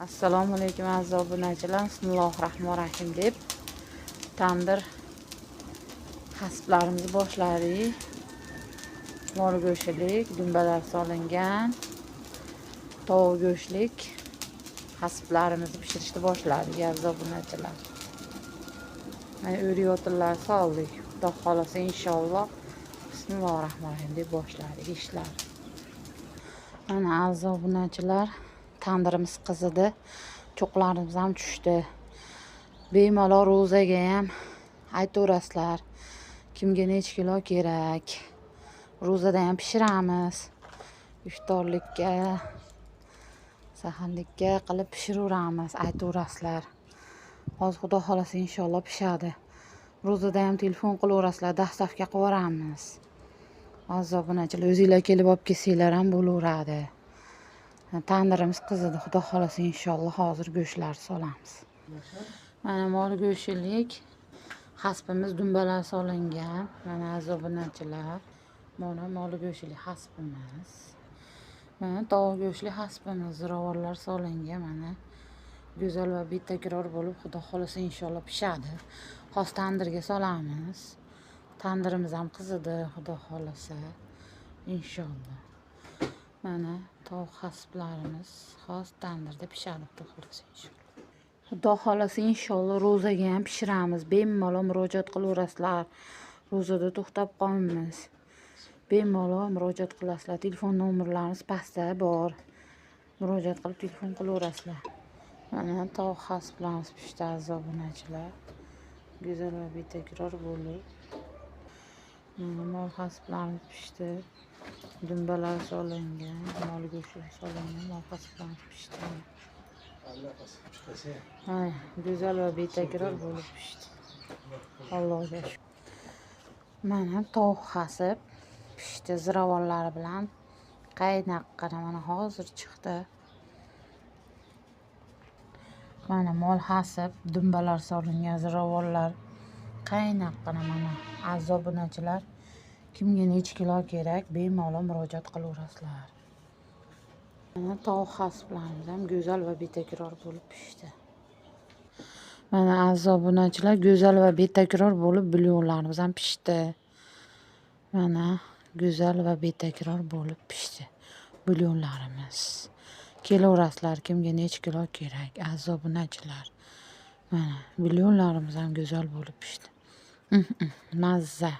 Assalomu alaykum, aziz obunachilar. Bismillahir rohmanir rohim deb tandir hasblarimizni boshladik. Mol go'shtilik, dumbalar solingan tovuq go'shtlik hasblarimizni pishirishni boshladik, aziz obunachilar. Mana o'riyotinlar soldik. Xudo xolasa inshaalloh bismillahir rohmanir rohim deb boshladik ishlar. Mana aziz obunachilar, tandirimiz qizidi, cho'qlarimiz ham tushdi. Bemalol ro'zaga ham aytaverasizlar. Kimga necha kilo kerak? Ro'zada ham pishiramiz. Iftorlikka, saharlikka qilib pishiraveramiz, aytaverasizlar. Hozir Xudo xolasa inshaalloh pishadi. Ro'zada ham telefon qilaverasizlar, dastavka qilib yuboramiz. Aziz obunachilar, o'zinglar kelib olib kelsanglar ham bo'laveradi. Tandirimiz qizidi, Xudo xolasa inshaalloh hozir go'shtlarni solamiz. Mana mol go'shtlik hasbimiz dumbalar solingan. Mana aziz obunachilar, mana mol go'shtlik hasbimiz. Mana tovuq go'shtli hasbimiz, ziravorlar solingan. Mana go'zal va betakror bo'lib Xudo xolasa inshaalloh pishadi. Hozir tandirga solamiz. Tandirimiz ham qizidi, Xudo xolasa inshaalloh. Mana tovuq hasblarimiz hozir tandirda pishadi, Xudo xolasa inshaalloh. Xudo xolasa inshaalloh ro'zaga ham pishiramiz. Bemalol murojaat qilaverasizlar. Ro'zada to'xtab qolmaymiz. Bemalol murojaat qilasizlar. Telefon nomerlarimiz pastda bor. Murojaat qilib telefon qilaverasizlar. Mana tovuq hasblarimiz pishdi, aziz obunachilar. Go'zal va betakror bo'lib. Mana mol hasblarimiz pishdi. Dumbalar solingan, mol go'shti solingan, mol hasblarimiz pishdi. Mana go'zal va betakror bo'lib pishdi. Allohga shukr. Mana tovuq hasib pishdi ziravorlari bilan. Qaynoqqina mana hozir chiqdi. Mana mol hasib, dumbalar solingan ziravorlar qaynoqqina mana aziz obunachilar, kimga necha kilo kerak bemalol murojaat qilaverasizlar. Mana tovuq hasblarimiz ham go'zal va betakror bo'lib pishdi. Mana aziz obunachilar, go'zal va betakror bo'lib bulyonlarimiz ham pishdi. Mana go'zal va betakror bo'lib pishdi bulyonlarimiz. Kelaverasizlar, kimga necha kilo kerak, aziz obunachilar. Mana bulyonlarimiz ham go'zal bo'lib pishdi. Mazza.